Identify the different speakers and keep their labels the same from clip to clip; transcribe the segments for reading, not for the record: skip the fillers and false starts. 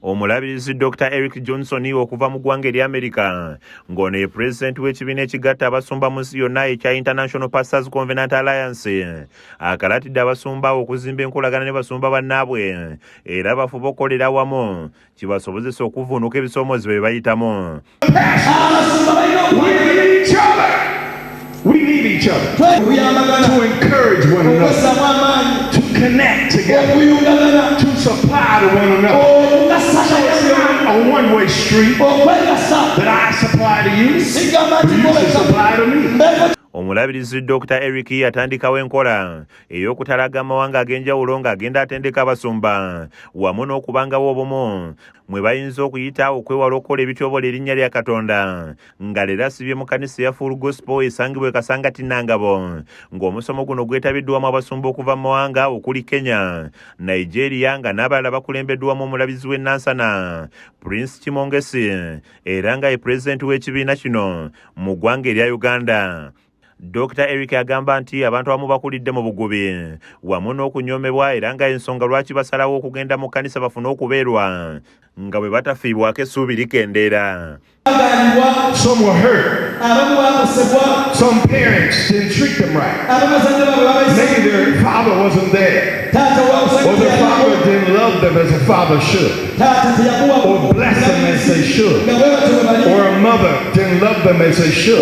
Speaker 1: Omulabirizi Dr Eric Johnson okuva mu ggwanga erya Amerika ng'ono ye pulezidenti w'ekibiina ekigatta abasumba mu nsi yonna ekya International Pastors Covenant Alliance akalatidde abasumba okuzimba enkolagana ne basumba bannaabwe era bafube okukolera awamu kibasobozesa okuvvuunuka ebisoomoozi bye bayitamu.
Speaker 2: We need each other to encourage one another, to connect together, to supply to one another. So it's not a one-way street that I supply to you, but you should supply to me.
Speaker 1: Omulabirizi Dr Eric yatandikawo enkola ey'okutalaga amawanga ag'enjawulo ng'agenda atendeka abasumba wamu n'okubangawo obumu mwe bayinza okuyita okwewala okukola ebityobola erinnya lya Katonda nga leero asibye mu kkanisa eya Full Gospel esangibwa e Kasangati Nangabo ng'omusomo guno gwetabiddwamu abasumba okuva mu mawanga okuli Kenya, Nigeria nga n'abalala bakulembeddwamu omulabizi w'e Nansana Prince Kimongesi era nga ye pulezidenti w'ekibiina kino mu ggwanga erya Uganda. Dokita Eric agamba nti abantu abamu bakulidde mu bugubi wamu n'okunyoomebwa era nga ensonga lwaki basalawo okugenda mu kkanisa bafune okubeerwa nga bwe batafiibwako essuubi likendeera.
Speaker 2: Some were hurt. Some parents didn't treat them right. Maybe their father wasn't there. Or their father didn't love them as a father should. Or bless them as they should. Or a mother didn't love them as they should.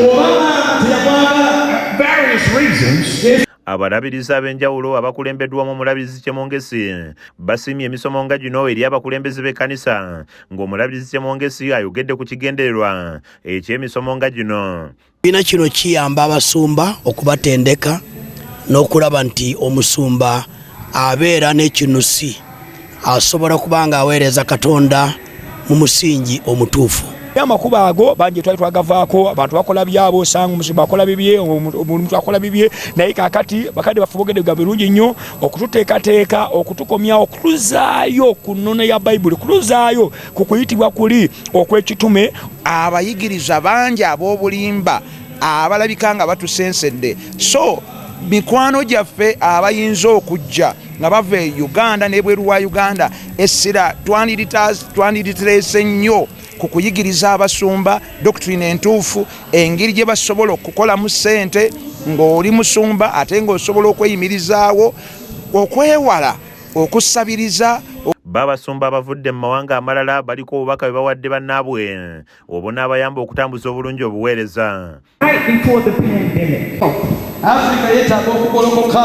Speaker 2: Various reasons.
Speaker 1: Abalabirizi ab'enjawulo abakulembeddwamu omulabirizi Kyemongesi basiimye emisomo nga gino eri abakulembeze b'ekkanisa ng'omulabirizi Kyemongesi ayogedde ku kigendererwa eky'emisomo nga gino.
Speaker 3: Ekibiina kino kiyamba abasumba okubatendeka n'okulaba nti omusumba abeera n'ekinusi asobola kuba nga aweereza Katonda mu musingi omutuufu.
Speaker 4: Amakubo ago bangi twali twagavaako, abantu bakola byabo, osanga omusumba akola bibye, omuntu akola bibye, naye kakati bakadde baffe boogedde ga birungi nnyo okututeekateeka, okutukomyawo, okutuzaayo ku nnono ya Bayibuli, okutuzaayo ku kuyitibwa kuli okw'ekitume.
Speaker 5: Abayigiriza bangi ab'obulimba abalabika nga batusensedde, so mikwano gyaffe abayinza okujja nga bava e Uganda n'ebweru wa Uganda, essira twandiriteese nnyo ku kuyigiriza abasumba doctrine entuufu, engeri gye basobola okukolamu ssente ng'oli musumba ate ng'osobola okweyimirizaawo, okwewala okusabiriza.
Speaker 1: Babasumba abavudde mu mawanga amalala baliko obubaka bwe bawadde bannaabwe obunaabayamba okutambuza obulungi obuweereza.
Speaker 6: Right before the pandemic.
Speaker 7: Africa yeetaaga okugolokoka.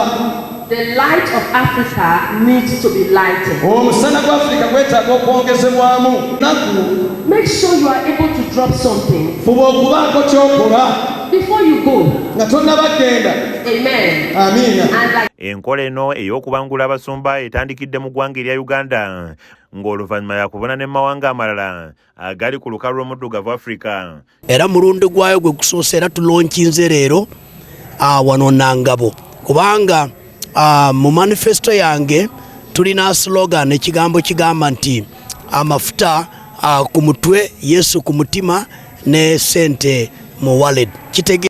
Speaker 6: The light of Africa needs to be lighted.
Speaker 7: Omusana gwa Afrika gwetaaga okwongezebwamu. Naku.
Speaker 6: Make sure you are able to drop something.
Speaker 7: Fuba okubaako ky'okola.
Speaker 6: Before you go.
Speaker 7: Nga tonnaba kugenda.
Speaker 6: Amen.
Speaker 7: Amiina.
Speaker 6: And like
Speaker 1: Enkola eno ey'okubangula abasumba etandikidde mu ggwanga erya Uganda ng'oluvannyuma yakubona ne mu mawanga amalala agali ku lukalu lw'omuddugavu Afrika.
Speaker 3: Era mulundi gwayo gwe gusoose era tulonkinze leero wano Nangabo kubanga mu manifesto yange tulina slogan, ekigambo kigamba nti amafuta ku mutwe, Yesu ku mutima ne sente mu wallet.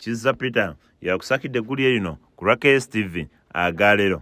Speaker 1: Kizza Peter yakusakidde eggulire lino ku lwa KSTV agaleero.